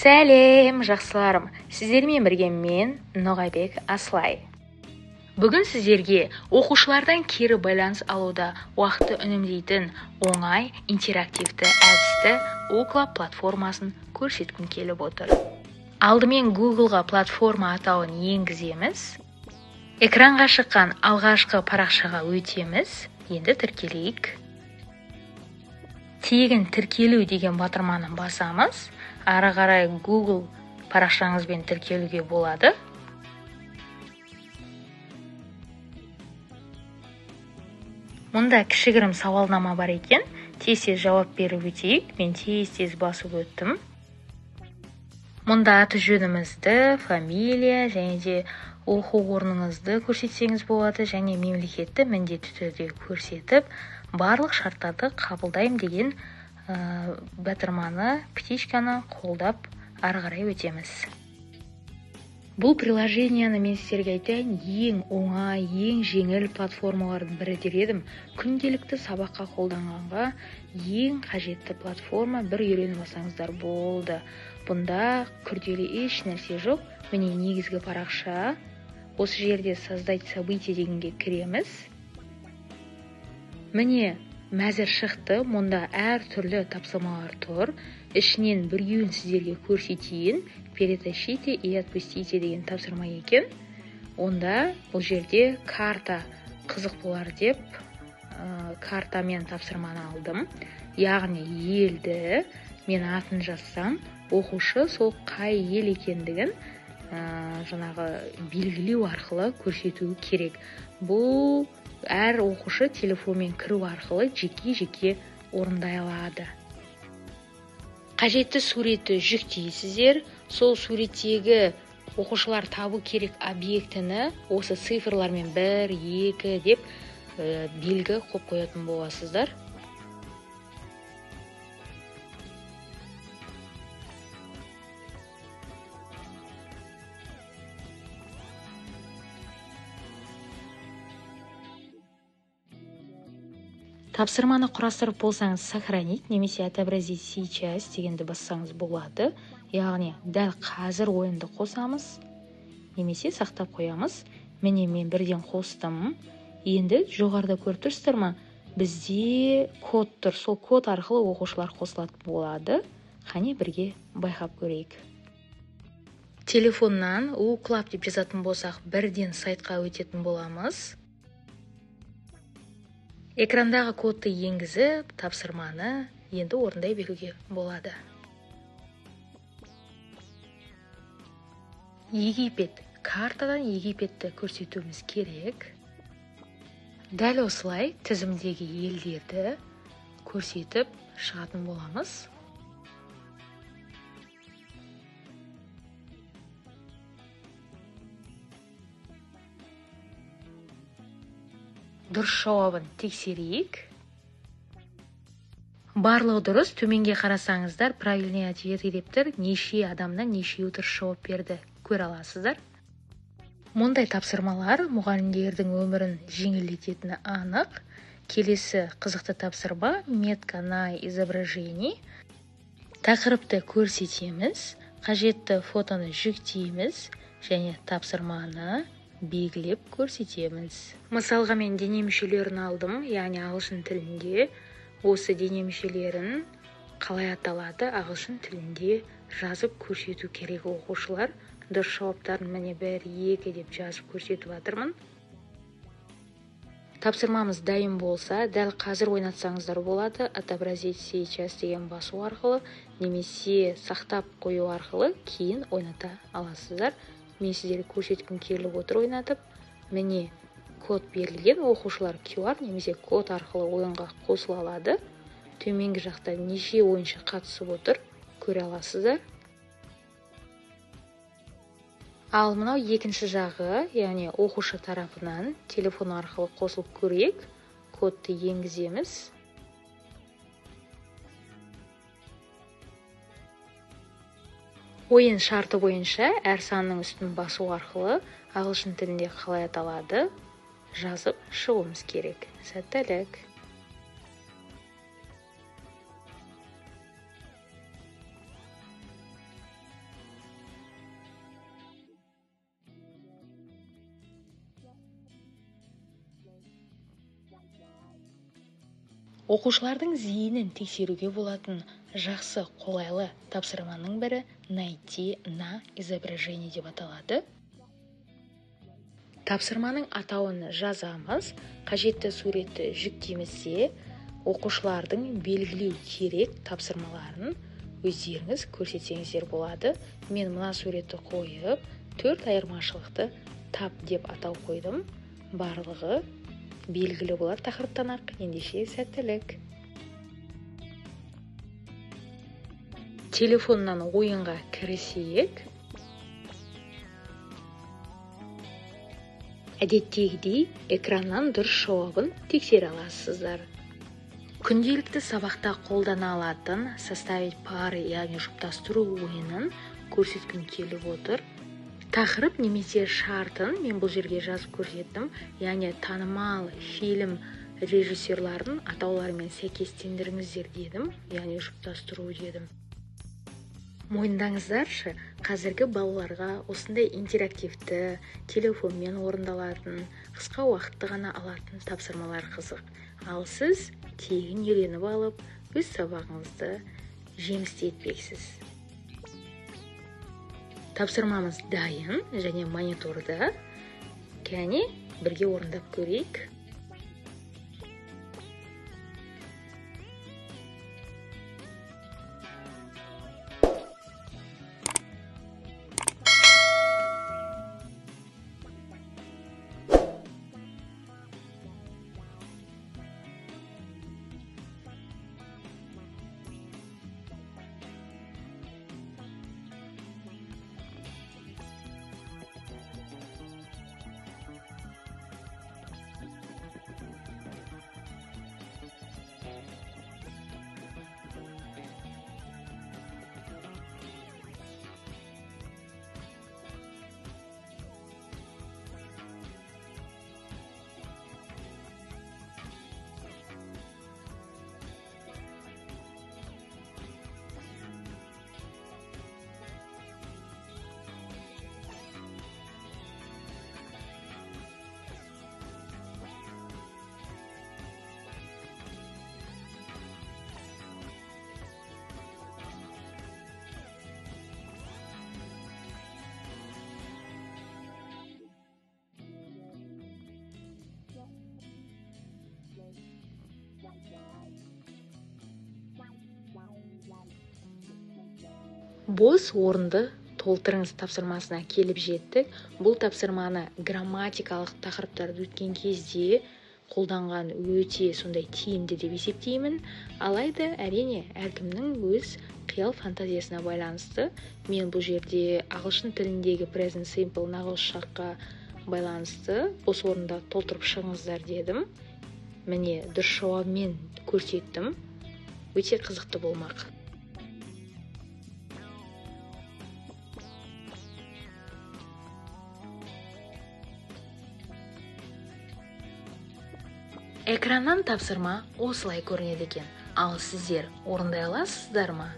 Сәлем, жақсыларым! Сіздермен бірге мен, Ноғайбек Асылай. Бүгін сіздерге оқушылардан кері байланыс алуда уақытты үнемдейтін оңай интерактивті әдісті Wooclap платформасын көрсеткім келіп отыр. Алдымен Google'ға платформа атауын енгіземіз. Экранға шыққан алғашқы парақшаға өтеміз. Енді тіркелейік. Тегін тіркелу деген батырманы басамыз. Ары қарай Google парақшаңызбен тіркелуге болады. Мұнда кішігірім сауалнама бар екен. Тез-тез жауап беріп өтейік. Мен тез-тез басып өттім. Мұнда аты жөнімізді, фамилия және де оқу орныңызды көрсетсеңіз болады және мемлекетті міндетті түрде көрсетіп, барлық шарттарды қабылдаймын деген батырманы, птичканы қолдап ары қарай өтеміз. Бұл приложенияны мен сіздерге айтайын, ең оңай, ең жеңіл платформалардың бірі дер едім. Күнделікті сабаққа қолданғанға ең қажетті платформа, бір үйреніп алсаңыздар болды. Бұнда күрделі еш нәрсе жоқ. Міне негізгі парақша. Осы жерде создать событие дегенге кіреміз. Міне мәзір шықты. Мұнда әр түрлі тапсырмалар тұр. Ішінен біреуін сіздерге көрсетейін. Перетащите и отпустите деген тапсырма екен. Онда бұл жерде карта қызық болар деп, картамен тапсырманы алдым. Яғни елді мен атын жазсам, оқушы сол қай ел екендігін жаңағы белгілеу арқылы көрсетуі керек. Бұл әр оқушы телефонмен кіру арқылы жеке-жеке орындай алады. Қажетті суретті жүктейсіздер. Сол суреттегі оқушылар табу керек объектіні осы цифрлармен 1, 2 деп белгі қойып қоятын боласыздар. Тапсырманы құрастырып болсаңыз, сохранить немесе отобразить сейчас дегенді бассаңыз болады. Яғни дәл қазір ойынды қосамыз немесе сақтап қоямыз. Міне мен бірден қостым. Енді жоғарыда көріп тұрсыздар ма? Бізде код тұр. Сол код арқылы оқушылар қосылатын болады. Қане бірге байқап көрейік. Телефоннан Wooclap деп жазатын болсақ, бірден сайтқа өтетін боламыз. Экрандағы кодты енгізіп, тапсырманы енді орындай беруге болады. Египет. Картадан Египетті көрсетуіміз керек. Дәл осылай тізімдегі елдерді көрсетіп шығатын боламыз. Дұрыс жауабын тексерейік. Барлығы дұрыс. Төменге қарасаңыздар, правильный ответы деп тұр. Неше адамнан нешеуі дұрыс жауап берді көре аласыздар. Мұндай тапсырмалар мұғалімдердің өмірін жеңілдететіні анық. Келесі қызықты тапсырма метка на изображении. Тақырыпты көрсетеміз, қажетті фотоны жүктейміз және тапсырманы белгілеп көрсетеміз. Мысалға мен дене мүшелерін алдым, яғни ағылшын тілінде осы дене мүшелерін қалай аталады ағылшын тілінде жазып көрсету керек оқушылар. Дұрыс жауаптарын міне 1, 2 деп жазып көрсетіп жатырмын. Тапсырмамыз дайын болса, дәл қазір ойнатсаңыздар болады. Отобразить сейчас деген басу арқылы немесе сақтап қою арқылы кейін ойната аласыздар. Мен сіздерге көрсеткім келіп отыр ойнатып. Міне код берілген, оқушылар QR немесе код арқылы ойынға қосыла алады. Төменгі жақта неше ойыншы қатысып отыр, көре аласыздар. Ал мынау екінші жағы, яғни оқушы тарапынан телефон арқылы қосылып көрейік. Кодты енгіземіз. Ойын шарты бойынша әр санның үстін басу арқылы ағылшын тілінде қалай аталады жазып шығуымыз керек. Сәттілік! Оқушылардың зейінін тексеруге болатын жақсы, қолайлы тапсырманың бірі «Найти на изображение» деп аталады. Тапсырманың атауын жазамыз, қажетті суретті жүктейміз де, оқушылардың белгілеу керек тапсырмаларын өздеріңіз көрсетсеңіздер болады. Мен мына суретті қойып, 4 айырмашылықты тап деп атау қойдым. Барлығы белгілі болар тақырыптан ақ. Ендеше сәттілік. Телефоннан ойынға кірісейік. Әдеттегідей экраннан дұрыс жауабын тексере аласыздар. Күнделікті сабақта қолдана алатын составить пары, яғни жұптастыру ойынын көрсеткім келіп отыр. Тақырып немесе шартын мен бұл жерге жазып көрсеттім, яғни танымал фильм режиссерларын атауларымен сәйкестендіріңіздер дедім, яғни жұптастыру дедім. Мойындаңыздаршы, қазіргі балаларға осындай интерактивті, телефонмен орындалатын, қысқа уақытты ғана алатын тапсырмалар қызық. Ал сіз тегін үйреніп алып, өз сабағыңызды жемісті етпексіз. Тапсырмамыз дайын және мониторда. Кәне, бірге орындап көрейік. Бос орынды толтырыңыз тапсырмасына келіп жеттік. Бұл тапсырманы грамматикалық тақырыптарды өткен кезде қолданған өте сондай тиімді деп есептеймін. Алайда, әрине, әркімнің өз қиял фантазиясына байланысты. Мен бұл жерде ағылшын тіліндегі present simple нағыз шаққа байланысты бос орынды толтырып шығыңыздар дедім. Міне, дұрыс жауабымен көрсеттім. Өте қызықты болмақ. Экраннан тапсырма осылай көрінеді екен. Ал сіздер орындай аласыздар ма?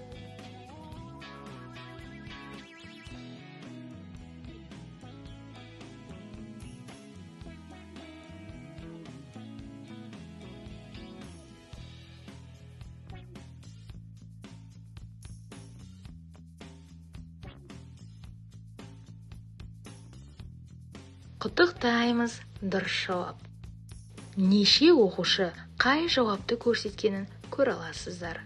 Құттықтаймыз, дұрыс жауап. Неше оқушы қай жауапты көрсеткенін көре аласыздар.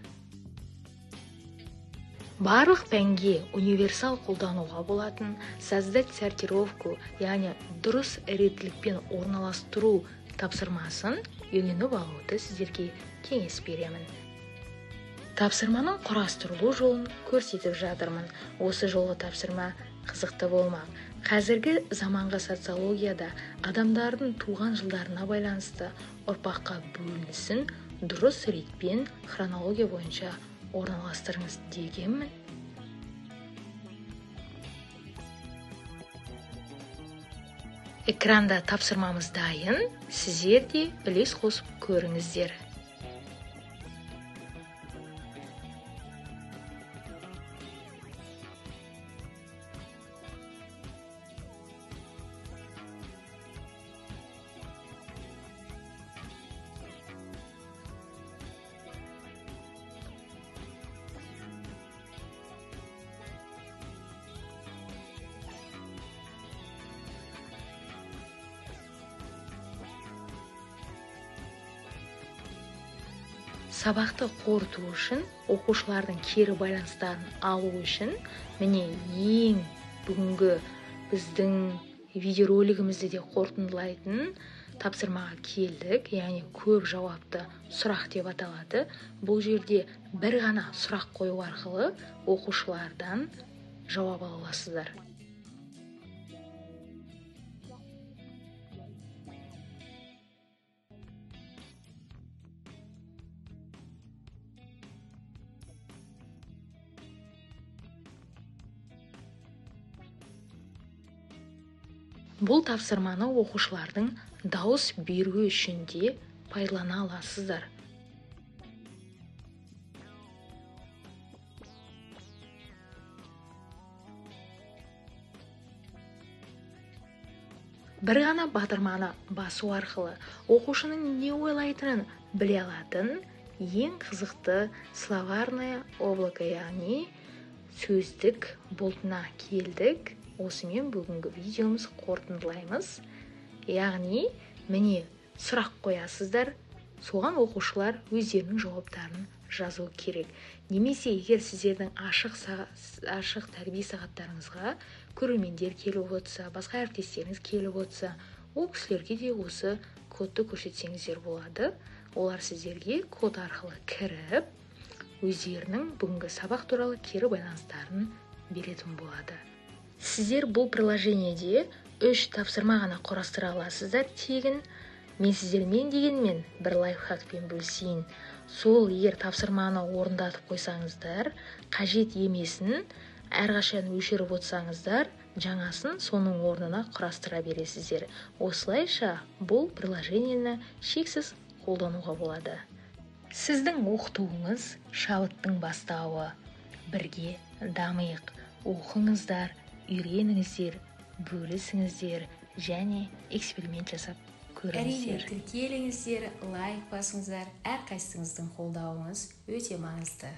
Барлық пәнге универсал қолдануға болатын создать сортировку, яғни дұрыс реттілікпен орналастыру тапсырмасын үйреніп алуды сіздерге кеңес беремін. Тапсырманың құрастырылу жолын көрсетіп жатырмын. Осы жолғы тапсырма қызықты болмақ. Қазіргі заманғы социологияда адамдардың туған жылдарына байланысты ұрпаққа бөлінісін дұрыс ретпен хронология бойынша орналастырыңыз дегенмін. Экранда тапсырмамыз дайын, сіздер де үлес қосып көріңіздер. Сабақты қорыту үшін, оқушылардың кері байланыстарын алу үшін, міне ең бүгінгі біздің видеоролигімізді де қорытындылайтын тапсырмаға келдік, яғни көп жауапты сұрақ деп аталады. Бұл жерде бір ғана сұрақ қою арқылы оқушылардан жауап ала аласыздар. Бұл тапсырманы оқушылардың дауыс беруі үшін де пайдалана аласыздар. Бір ғана батырманы басу арқылы оқушының не ойлайтынын біле алатын ең қызықты словарное облако, яғни сөздік бұлтына келдік. Осымен бүгінгі видеомыз қорытындылаймыз. Яғни, міне сұрақ қоясыздар, соған оқушылар өздерінің жауаптарын жазу керек. Немесе егер сіздердің ашық тәрбие сағаттарыңызға көрермендер келіп отырса, басқа әріптестеріңіз келіп отырса, ол кісілерге де осы кодты көрсетсеңіздер болады. Олар сіздерге код арқылы кіріп, өздерінің бүгінгі сабақ туралы кері байланыстарын беретін болады. Сіздер бұл приложениеде 3 тапсырма ғана құрастыра аласыздар тегін. Мен сіздермен дегенмен бір лайфхакпен бөлісейін. Сол егер тапсырманы орындатып қойсаңыздар, қажет емесін әрқашан өшіріп отырсаңыздар, жаңасын соның орнына құрастыра бересіздер. Осылайша бұл приложениені шексіз қолдануға болады. Сіздің оқытуыңыз шабыттың бастауы. Бірге дамиық. Оқыңыздар, үйреніңіздер, бөлісіңіздер және эксперимент жасап көріңіздер. Әрине, тіркеліңіздер, лайк басыңыздар, әрқайсыңыздың қолдауыңыз өте маңызды.